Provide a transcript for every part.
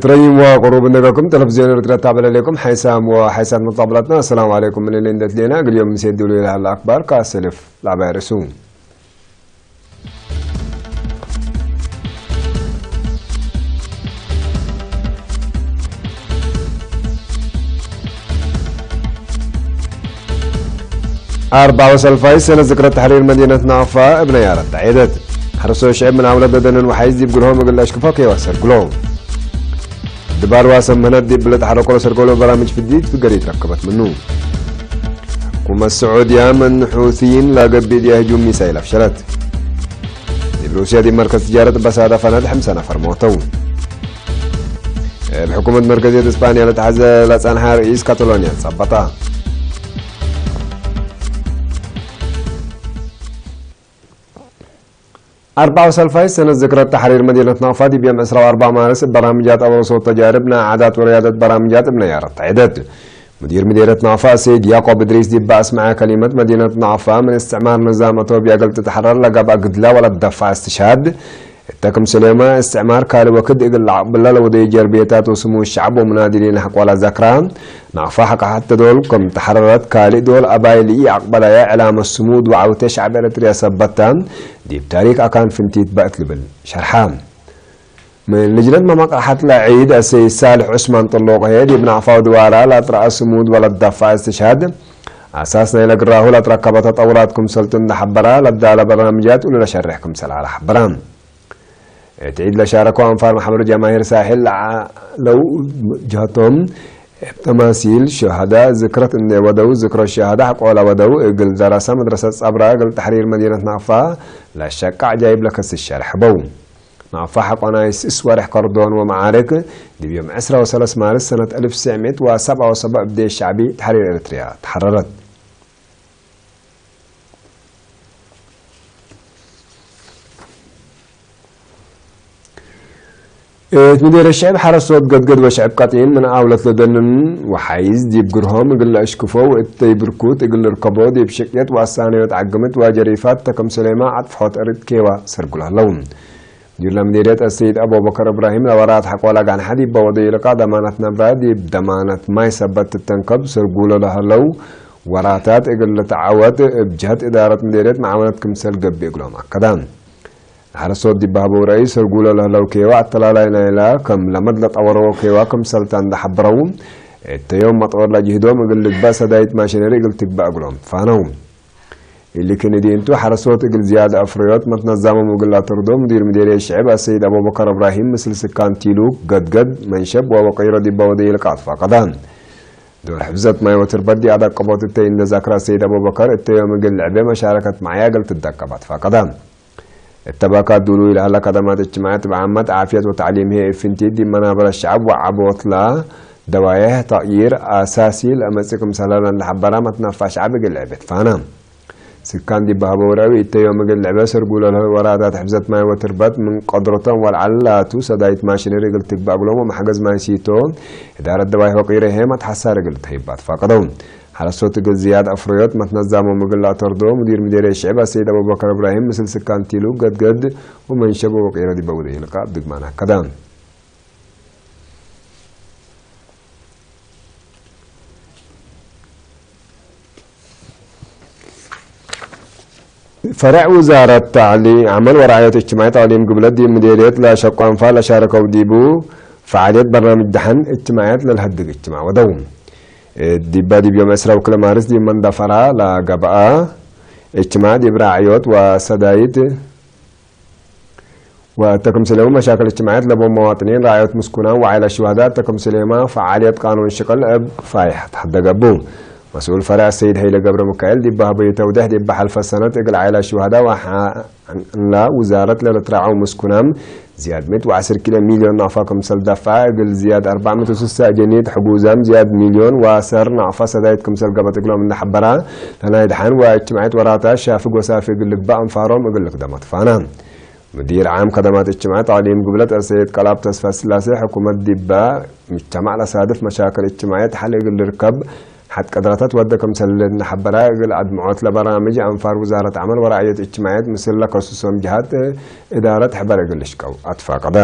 ትረይም ወቅሩብ እንደገኩም ቴሌቪዝዮን ኤርትራ ታበለሌኩም ሓይሳም ወሓይሳት መጣብላትና። ኣሰላሙ ዓለይኩም። ምን እንደት ሌና ግልዮም ምሴ ድሉ ይላል ኣክባር ካሰልፍ ላባይ ርእሱ። ኣርባዊ ሰልፋይ ሰነ ዝክረ ተሕሪር መዲነት ናቕፋ እብነ ያረት ተዒደት። ሕርሶ ሽዕብ ምን ኣውለድ ደደንን ወሓይዝ ዲብ ግርሆም እግል ኣሽክፎ ከይወሰድ ግሎ። ድባር ዋሰም ምህነት ዲብ ብለጥ ሓረቆሎ ሰርጎሎ በራምጅ ፍዲት ብገሪ ትረከበት ምኑ። حكومة السعودية من حوثيين لا قبل يهجم ميسايل أفشلت. ዲብ ሩስያ ዲብ መርከዝ ትጃረት በሳዳ ፈነድ ሓምሳ ነፈር ሞተው። ብሕኩመት መርከዝየት እስጳንያ ለተሓዘ ለጸንሓ ርእስ ካታሎንያ ጸበጣ። ኣርባዕተ ሰልፋይ ሰነት ዝክረት ተሕሪር መዲነት ናቕፋ ዲብ ዮም ዕስራ ወኣርባዕ ማርስ በራምጃት ኣውረሶት ተጃርብ ናይ ዓዳት ወረያደት በራምጃት እብነ ያረት ተዒደት። ሙዲር ምዴረት ናቕፋ ሰይድ ያቆብ እድሪስ ዲባ ኣስምዐ ከሊመት መዲነት ናቕፋ ምን እስትዕማር ንዛም ኣቶብያ ገልጥ ተሕረር ለጋብኣ ግድላ ወላ ደፋ እስትሻድ እተ ክም ስሌማ እስትዕማር ካልእ ወክድ እግል ለዓቅብላ ለወደዩ ጀርብየታት ወስሙ ሸዕብ ወሙናድሊን ሓቋላ ዘክራ ናቕፋ ሓቃሓት ተዶል ከም ተሓረረት ካልእ ዶል ኣባይ ልኢ ዓቅበላያ ዕላመ ስሙ ድዋዓውተ ሸዕብ ኤረትርያ ሰበታ ዲብ ታሪክ ኣካን ፍንቲት ባእት ልብል ሸርሓ። ምን ልጅነት መማቃሓት ለዒድ ኣሰይ ሳልሕ ዑስማን ጥሎቅ ሄድ ዲብ ናቕፋው ድዋራ ላጥራ ስሙድ ወላ ዳፋ እስትሽሃድ ኣሳስ ናይ ለግራሁ ላትረከበ ተጠውራት ክምሰልቱ እንዳሓበራ ለዳለ በርናምጃት ኡሉ ለሸርሕ ክምሰል ኣላ ሓበራ። እቲ ዒድ ለሻረከው ኣንፋር ማሕበሩ ጀማሂር ሳሕል ለዓለው ጃቶም ተማሲል ሸሃዳ ዝክረት እንደ ወደው ዝክረ ሸሃዳ ቆላ ወደው እግል ደረሳ መድረሰ ጸብራ እግል ተሕሪር መዲነት ናቕፋ ለሸቃ ዓጃይብ ለከስ ሸርሕበው። ናቕፋ ሓቋናይ ስስ ወርሕ ከርዶን ወመዓርክ ዲብ ዮም ዕስራ ወሰለስ ማርስ ሰነት ኣልፍ ትስዕ ሚእት ወሰብዓ ወሰብዓ እብዴ ሻዕቢ ተሕሪር ኤርትርያ ተሓረረት። እት ምዴረ ሽዕብ ሓረስቶት ገድገድ ወሽዕብ ቀጢን ምን ኣውለት ለደንን ወሓይዝ ዲብ ግርሆም እግል ለእሽክፎ ወእተይ ብርኩት እግል ልርከቦ ዲብ ሽቅየት ወኣሳነዮት ዓግምት ወጀሪፋት ተከም ሰሌማ ዓጥፍሖት እርት ኬዋ ሰርጉል ኣለዉ። ዲላ ምዴርየት ኣሰይድ ኣቡበከር እብራሂም ለወራት ሓቆላ ጋንሓ ዲባ ወደዩ ልቃ ደማናት ነብራ ዲብ ደማናት ማይ ሰበት ትተንከብ ሰርጉሎ ለህለው ወራታት እግል ልተዓወት እብ ጀህት እዳረት ምዴርየት መዓወነት ክምሰል ገብእ እግሎም ኣከዳ። ንሓረስቶት ዲብ ባህበው ረኣይ ሰርጉሎ ለህለው ኬዋ ኣተላላይ ናይላ ከም ለመድ ለጠወረዎ ኬዋ ክምሰልታ እንዳሓበረው እተዮም መጥወር ለጅህዶም እግል ልግባእ ሰዳይት ማሽነሪ እግል ትግባእ እግሎም ፋነው። ኢሊ ክንዲ እንቱ ሓረስቶት እግል ዝያድ ኣፍረዮት መትነዛሞም እግል ኣተርዶ ሙዲር ምዴርየ ሽዕብ ኣሰይድ ኣቡበከር እብራሂም ምስል ስካን ቲሉ ገድገድ መንሸብ ወወቂሮ ዲባ ወደይ ልቃት ፋቀዳ። ዶር ሕብዘት ማይ ወትርበት ዲ ኣዳቀቦት እተይ እንደዛክራ ሰይድ ኣቡበከር እተዮም እግል ልዕበ መሻረከት ማዕያ እግል ትዳቀባት ፋቀዳ። እተባካ ዱሉ ኢልሃላ ከደማት እጅትማዕት ብዓመት ዓፍየት ወተዕሊም ሄ እፍንቲት ዲብ መናበረ ሸዕብ ወዓቦትላ ደዋየህ ተቕይር ኣሳሲ ለመጽእ ክምሰለለ እንዳሓበራ መትናፋ ሸዕብ እግል ልዕበ ትፋና። ስካን ዲብ ባህበ ወራዊ እተዮም እግል ልዕበ ሰርጉሎ ለህል ወራታት ሕብዘት ማይ ወትርበት ምን ቀድሮቶም ወልዓላቱ ሰዳይት ማሽነሪ እግል ትግባእ እግሎም ወመሕገዝ ማይ ሲቶ እዳረት ደባይ ፈቂረ ሄ መትሓሳር እግል ተሂባት ፋቀደው። ሓረስቶት እግል ዝያድ ኣፍረዮት መትነዛሞም እግል ላተርዶ ሙዲር ምዴርየ ሽዕብ ኣሰይድ ኣቡበከር እብራሂም ምስል ስካን ቲሉ ገድገድ ወመንሸብ ወቂረ ዲበ ውደ ይልቃ ድግማን ኣከዳ። ፈረዕ ውዛረት ተዕሊ-፣ ዓመል ወረዓዮት እጅትማዒ ተዕሊም ግብለት ዲብ ምዴርየት ለሸቋንፋ ለሻረከው ዲቡ ፈዓልየት በርናምጅ ደሓን እጅትማዕያት ለልሀድግ እጅትማዕ ወደው። ዲባ ዲብ ዮም ዕስራ ወክልተ ማርስ ዲብ መንደፈራ ለገብአ እጅትማዕ ዲብ ራዕዮት ወሰዳይት ወተክምስሌሙ መሻክል እጅትማዕያት ለቦም መዋጥኒን ራዕዮት ምስኩናን ወዓይላ ሽዋዳ ተክምስሌማ ፈዓልየት ቃኑን ሽቅል እብ ክፋይሕ ተሐደገቡ። መስኡል ፈርያ ሰይድ ሃይለ ገብረ ሚካኤል ዲብ በሀበዩ ተውደሕ ዲብ በሐልፈ ሰነት እግል ዓይላ ሽዋህዳ ወሐንላ ውዛረት ለልትራዐው ምስኩናም ዝያድ ምእት ወዐስር ኪሎ ሚልዮን ናፋ ክምሰል ደፋ እግል ዝያድ አርባዕ ምእት ወስሳ ጀኒት ሕጉዛም ዝያድ ሚልዮን ወአሰር ናፋ ሰዳይት ክምሰል ገበት እግሎም እንደ ሐበራ ለናይ ደሓን ወእጅትማዒት ወራታ ሻፍግ ወሳፊ እግል ልግባእ አንፋሮም እግል ልክደመት ፋና። ሙዲር ዓም ከደማት እጅትማዕ ተዕሊም ግብለት አሰይድ ቀላብ ተስፋ ስላሴ ሕኩመት ዲባ ሙጅተማዕ ለሳድፍ መሻክል እጅትማዕየት ሐል እግል ልርከብ ሐት ቀድራታት ወደ ክምሰል ለድነ ሐበራ እግል አድምዖት ለበራምጅ አንፋር ውዛረት ዐመል ወራዕየት እጅትማዕየት ምስል ለከሱሶም ጅሃት እዳረት ሕበር እግል ልሽቀው አትፋቀደ።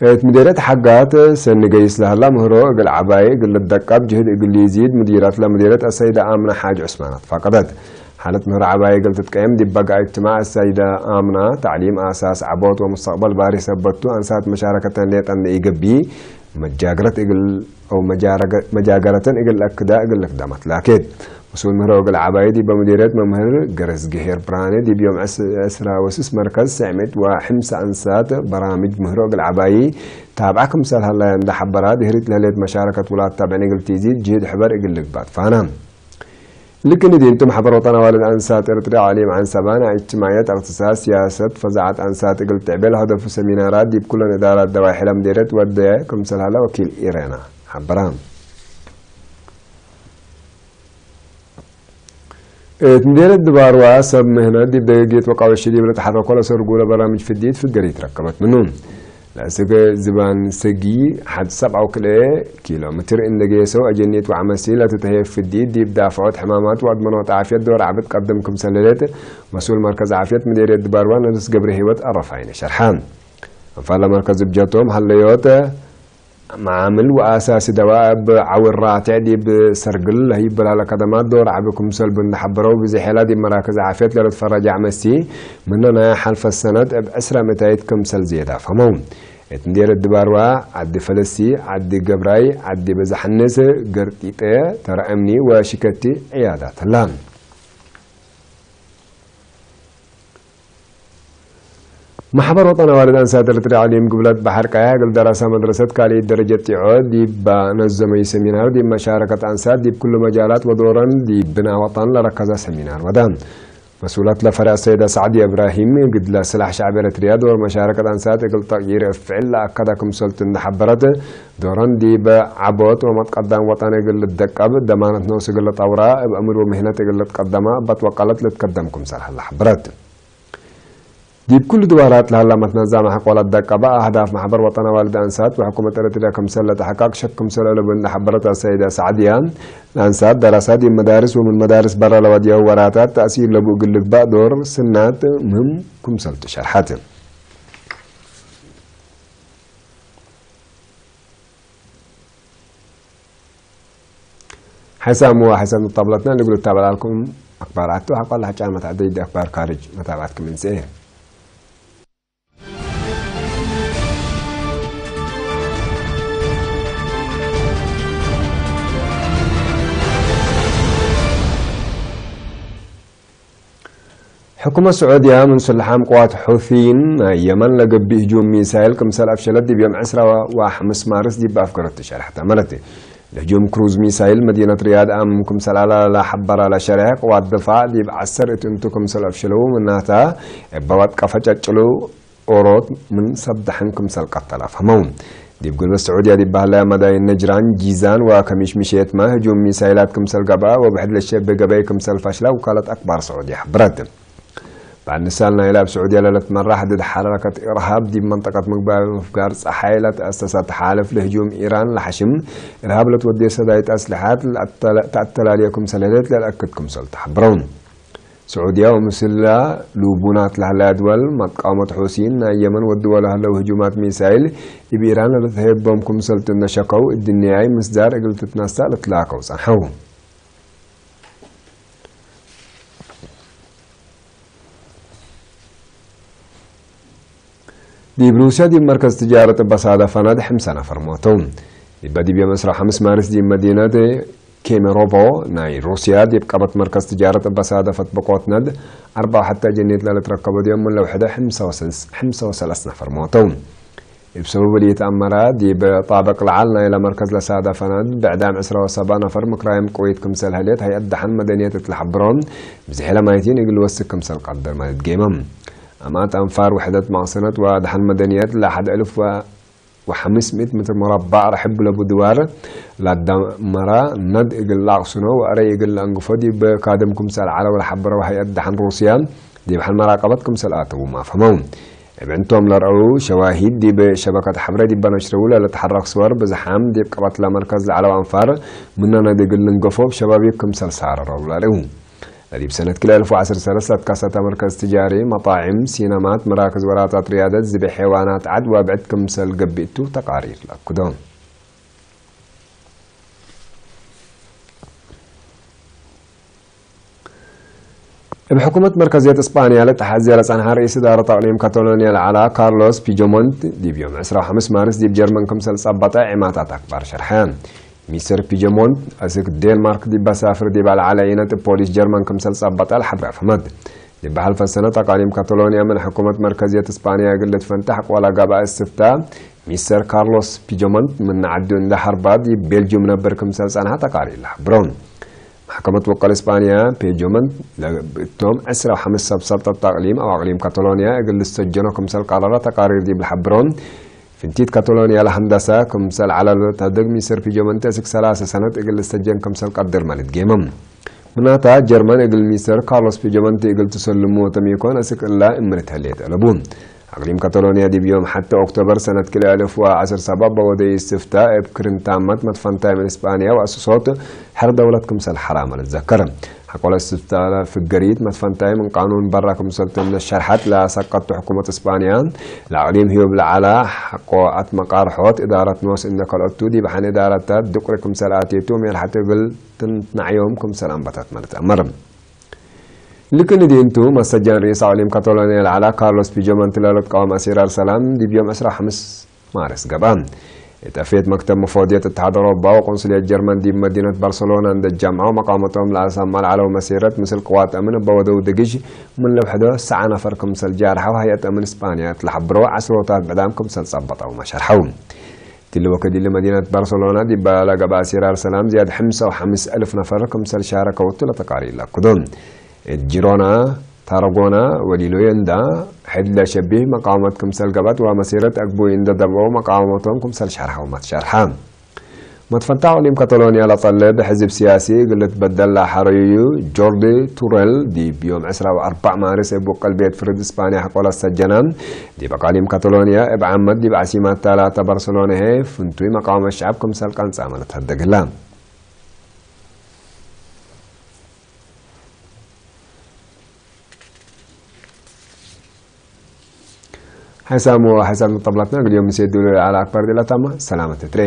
እት ምዴረት ሐጋት ሰኒ ገይስ ለህላ ምህሮ እግል ዐባይ እግል ልደቀብ ጅህድ እግል ሊዚድ ሙዲረት ለሙዲረት አሰይደ አምነ ሓጅ ዑስማን አትፋቀደት። ሓለት ምህሮ ዐባይ እግል ትትቀየም ዲብ በጋ እጅትማዕ አሰይደ አምና ተዕሊም አሳስ ዐቦት ወሙስተቅበል ባሪ ሰበቱ አንሳት መሻረከተን ሌጠን ለኢገቢ መጃግረት እግል አው መጃረገ-፣ መጃገረተን እግል ለአክዳ እግል ልክደመት ላኬት። መስኡል ምህሮ እግል ዐባይ ዲብ ሙዲርየት መምህር ገረዝግሄር ብርሃነ ዲብ ዮም ዕስ-፣ ዕስራ ወስስ መርከዝ ስዕምት ወሕምሳ አንሳት በራምጅ ምህሮ እግል ዐባይ ታብዓ ክምሰል ሀላያ እንደ ሐበራ ድህሪት ለህሌት መሻረከት ውላድ ታብዕን እግል ቲዚድ ጅህድ ሕበር እግል ልግባት ፋና። ልክን ዲንቱ ማሕበር ወጠን ኣዋልድ ኣንሳት ኤርትራ ዓሊም ዓንሰባን እጅትማዕየት እቅትሳድ ሲያሰት ፈዛዓት ኣንሳት እግል ትዕቤ ለሀደፉ ሰሚናራት ዲብ ኩለን እዳራት ደዋይ ሕለም ዴረት ወደ ክምሰል ሀለ ወኪል ኢሬና ሐበራ። እት ምዴነት ድባርዋ ሰብ ምህነት ዲብ ደገጌት ወቃወ ሽዲብ ለተሐረኮ ለሰርጉ ለበራምጅ ፍዲት ፍገሪት ረከበት ምኑ። ለእስገ ዝባን ሰጊ ሐድ ሰብዓው ክልኤ ኪሎ ምትር እንደ ጌሰው አጀኒት ወዐመሲ ለትተሄ ፍዲት ዲብ ዳፍዖት ሕማማት ወአድመኖት ዓፍየት ዶር ዓብት ቀድም ክምሰል ለሌት መስኡል መርከዝ ዓፍየት ምዴርየት ድባርዋ ነርስ ገብረ ህይወት አረፋይነ ሸርሐ። አንፋር ለመርከዝ እብጀቶም ሀለዮት መዓምል ወአሳሲ ደዋ እብ ዐውር ራትዕ ዲብ ሰርግል ለህይበላ ለከደማት ዶር ዓቢ ክምሰል ብንደ ሐበረው ብዝሔላ ዲብ መራክዝ ዓፍየት ለልትፈረጅ አዕመሲ ምነ ናይ ሐልፈ ሰነት እብ ዕስራ ምእታይት ክምሰል ዝየዳ ፈመው። እት እንዴር ድባርዋ፣ ዓዲ ፈለሲ፣ ዓዲ ገብራይ፣ ዓዲ በዛሕንስ፣ ገርጢጠ፣ ተራ እምኒ ወሽከቲ ዕያዳት ህላ። ማሕበር ወጠን ኣዋልድ ኣንሳት ኤርትራ ዕሊም ግብለት ባሕር ቀያ እግል ደረሳ መድረሰት ካልኢት ደረጀት ጢዖ ዲብ ነዘመዩ ሰሚናር ዲብ መሻረከት ኣንሳት ዲብ ኩሉ መጃላት ወዶረን ዲብ ብና ወጠን ለረከዘ ሰሚናር ወዳ። መስኡለት ለፈርያ ሰይዳ ሳዕዲ እብራሂም፣ ግድለ ስላሕ ሸዕብ ኤረትርያ ዶር መሻረከት አንሳት እግል ተቅይር እፍዕል ለአከደ ክምሰልቱ እንደ ሐበረት፣ ዶረን ዲበ ዐቦት ወመትቀዳም ወጠን እግል ልትደቀብ፣ ደማነት ነውስ እግል ልጠውራ፣ እብ እምር ወምህነት እግል ልትቀደማ፣ እበት ወቀለት ልትከደም ክምሰል ሀለ ሐበረት። ዲብ ኩሉ ድዋራት ለሀላ መትነዛመ ሐቆ ለትደቀበ አህዳፍ ማሕበር ወጠን አዋልድ አንሳት ወሕኩመት ኤረትርያ ክምሰል ለተሐቃቅ ሸክ ክምሰል አለቡ እንደ ሐበረት አሰይዳ ሳዕድያ፣ ለአንሳት ደረሳ ዲብ መዳርስ ወምን መዳርስ በረ ለወድየው ወራታት ተእሲር ለቡ እግል ልግባእ ዶር ስናት ምህም ክምሰልቱ ሸርሐት። ሓይሳም ወሓይሳም ጣብላትና ንግሉ ታበላልኩም ኣክባር ኣቶ ሓቋል ሓጫ መታዕደይ ኣክባር ካርጅ መታባት ክምንጽኤ። ሕኩመት ስዑድያ ምን ስልሓም ቅዋት ሑሲን ናይ የመን ለገብእ ህጁም ሚሳይል ክምሰል አፍሸለት ዲብ ዮም ዕስራ ወሐምስ ማርስ ዲብ አፍገረቱ ሸርሐት አመለት። ለህጁም ክሩዝ ሚሳይል መዲነት ሪያድ አም ክምሰል አላ ለሐበራ ለሸርሐ ቅዋት ድፋዕ ዲብ ዐሰር እት እንቱ ክምሰል አፍሸለው ምናታ እበ ወጥቀ ፈጨጭሉ ኦሮት ምን ሰብ ደሐን ክምሰል ቀተለ ፈህመው። ዲብ ጉልበት ስዑድያ ዲብ ባህላያ መዳይን ነጅራን፣ ጂዛን ወከሚሽ ምሼትመ ህጁም ሚሳይላት ክምሰል ገብአ ወብሕድ ለሸቤ ገበይ ክምሰል ፈሽለ ውካለት አክባር ስዑድያ ሐብረት። በዐድ ንሳል ናይላ እብ ስዑድያ ለልትመራሕ ድድ ሐረከት ኢርሃብ ዲብ መንጠቀት ምግባር ምፍጋር ጸሓይ ለተአሰሰ ተሓልፍ ለህጁም ኢራን ለሐሽም ኢርሃብ ለትወዴ ሰዳይት አስልሓት ለአተላልየ ክምሰል ህሌት ለልአክድ ክምሰል ተሐብረው። ስዑድያ ወምስላ ልቡናት ለሀለያ ድወል፣ መትቃወመት ሑሲን ናይ የመን ወድወ ለሀለው ህጁማት ሚሳይል እብ ኢራን ለልትሀየቦም ክምሰልቱ እንደ ሸከው፣ እድንያይ ምስዳር እግል ትትነሳእ ልትላከው ጸንሐው። ዲብ ሩስያ ዲብ መርከዝ ትጃረት እበ ሳደፈ ነድ ሕምሰ ነፈር ሞተው። ዲበ ዲብ ዮም ዕስራ ወሐምስ ማርስ ዲብ መዲነት ኬሜሮቮ ናይ ሩስያ ዲብ ቀበት መርከዝ ትጃረት እበ ሳደፈት ብቆት ነድ አርባ ወሐተ ጀኒት ለልትረከቦ ዲዮም ምን ለውሕደ ሕምሰ ወሰለስ ነፈር ሞተው። እብ ሰበቡ ዲት ኣመራ ዲብ ጣበቅ ለዓል ናይላ መርከዝ ለሳደፈ ነድ ብዕዳም ዕስራ ወሰባ ነፈር ምክራዮም ቅወይት ክምሰል ህሌት ሀይአት ደሓን መደንየት እት ለሐብሮ፣ ብዝሔ ለማይቲን እግል ወስክ ክምሰል ቀድር ማለት ጌመም። ኣማት ኣንፋር ውሕደት ማቅሰነት ወደሓን መደንየት ለሐደ እልፍ ወ-፣ ወሐምስ ሚእት ሜትር ሙረባዕ ርሕብ ለቡ ድዋር ላዳመራ ነድ እግል ለአቅስኖ ወአረይ እግል ለአንግፎ ዲብ ካድም ክምሰል ዐለው ለሐበረው ሀይአት ደሓን ሩስያ ዲብ ሐን መራቀበት ክምሰል አተውም አፍሀመው። እብ ዕንቶም ለርአው ሸዋሂድ ዲብ ሸበከት ሐብረ ዲበ ነሽረው ለልትሐረክ ስወር ብዝሓም ዲብ ቀበትለ መርከዝ ለዐለው አንፋር ምነ ነድ እግል ልንገፎ እብ ሸባቢብ ክምሰል ሳረረው ለርአው። ለዲብ ሰነት ክልኤ እልፍ ወዐስር ሰለስተ አትካሰተ መርከዝ ትጃሪ፣ መጣዕም፣ ሲነማት፣ መራክዝ ወራታት ርያደት፣ ዝቤሕ ሔዋናት ዐድ ወብዕድ ክምሰል ገብእ ቱ ተቃሪር ለአክዶ። እብ ሕኩመት መርከዝየት እስጳንያ ለተሓዜ ለጸንሐ ርእስ እዳረት ኣቅሊም ካታሎንያ ለዓላ ካርሎስ ፒጆሞንት ዲብ ዮም ዕስራ ወሐምስ ማርስ ዲብ ጀርመን ክምሰል ጸበጠ ዒማታት አክባር ሸርሐ። ሚስተር ፒጀሞንት፣ አስክ ዴንማርክ ዲብ አሳፍር ዲብ አልዓለ ኢነት ፖሊስ ጀርመን ክምሰል ጸበጠ ለሐብረ አፍህመት። ዲብ ሐልፈ ሰነት አቃሊም ካታሎንያ ምን ሕኩመት መርከዝየት እስጳንያ እግል ልትፈንታሕ ቆላ ጋብአ እስትፍታ፣ ሚስተር ካርሎስ ፒጀሞንት ምን ዐዱ እንደ ሐርባ ዲብ ቤልጁም ነብር ክምሰል ጸንሐ ተቃሪር ለሐብሮ። ማሕከመት ወቀል እስጳንያ ፒጀሞንት ለብእቶም ዕስራ ወሐምስ ሰብ ሰልጠት አቅሊም አው አቅሊም ካታሎንያ እግል ልሰጀኖ ክምሰል ቀረረ ተቃሪር ዲብ ለሐብሮ። ፍንቲት ካታሎንያ ለሀንደሰ ክምሰል ዐለለ ተደግ ሚስተር ፒጀመንት እስክ ሰላሰ ሰነት እግል ልሰጀን ክምሰል ቀድር ማለት ጌመም። ምናታ ጀርመን እግል ሚስተር ካርሎስ ፒጀመንት እግል ትሰልሙ ተሚኮን እስክ እላ እምርት ህሌት አለቡ። አቅሊም ካታሎንያ ዲብ ዮም ሐተ ኦክቶበር ሰነት ክልኤ እልፍ ወዐስር ሰባ በወደ ኢስትፍታ እብ ክርንታመት መትፈንታይ ምን እስጳንያ ወአስሶት ሕር ደውለት ክምሰል ሐራመ ልትዘከር። ሐቆለ እስትፍታ ፍገሪት መትፈንታይ ምን ቃኑን በራ ክምሰልቱ ምን ሸርሐት ለሰቀቱ ሕኩመት እስጳንያ፣ ለአቅሊም ህዩብ ለዓላ ሐቆ አትመቃርሖት እዳረት ኖስ እነ ከልኦቱ ዲብ ሐን እዳረታት ድቁሪ ክምሰል አቴቱ ሜልሐት እግል ትንትናዕዮም ክምሰል አንበታት መርት አመር። ልክን ዲንቱ መሰጃን ርእስ አቅሊም ካታሎንያ ለዓላ ካርሎስ ፒጀመንት ለልትቃወም አሲር አርሰላም ዲብ ዮም ዕስራ ወሐምስ ማርስ ገብአ። እት አፍየት መክተብ መፎድየት እትሓድ አውሮፓ ወቆንስልየት ጀርመን ዲብ መዲነት ባርሰሎና እንደ ጃምዐው መቃወመቶም ለአሳማ ለዐለው መሲረት ምስል ቅዋት አምን እበ ወደው ድግሽ ምን ልብሕዶ ሰዓ ነፈር ክምሰል ጃርሐው ሀይአት አምን እስጳንያ እት ለሐብሮ ዐስሮታት ብዕዳም ክምሰል ጸበጠው መሸርሐው። እትሊ ወከዲሊ መዲነት ባርሰሎና ዲብ ለገብአ ሲራር ሰላም ዝያድ ሐምሳ ወሐምስ አልፍ ነፈር ክምሰል ሻረከው እቱ ለተቃሪ ለአክዶ። እት ጂሮና፣ ታረጎና ወሊሎዮ እንዳ ሕድ ለሸቢህ መቃወመት ክምሰል ገብአት ወመሲረት አግቡይ እንደ ደብአው መቃወመቶም ክምሰል ሸርሐው መትሸርሐ። መትፈንታ አቅሊም ካታሎንያ ለጠልብ ሕዝብ ሲያሲ እግል ልትበደል ለሐረዩዩ ጆርዲ ቱረል ዲብ ዮም ዕስራ ወአርባዕ ማርስ እብ ውቀል ቤት ፍርድ እስጳንያ ሐቆ ለሰጀነ። ዲብ አቃሊም ካታሎንያ እብ ዓመት ዲብ ዓሲማት ታላተ ባርሰሎና ህይ ፍንቱይ መቃወመት ሸዐብ ክምሰል ቀንጻመ ለተሀደግ ህላ። ሓይሳም ወሓይሳም ጠብላትና ግዲዮም ምስ የድሉ ለዓለ ኣክባር ዲላታማ ሰላመት ትሬ።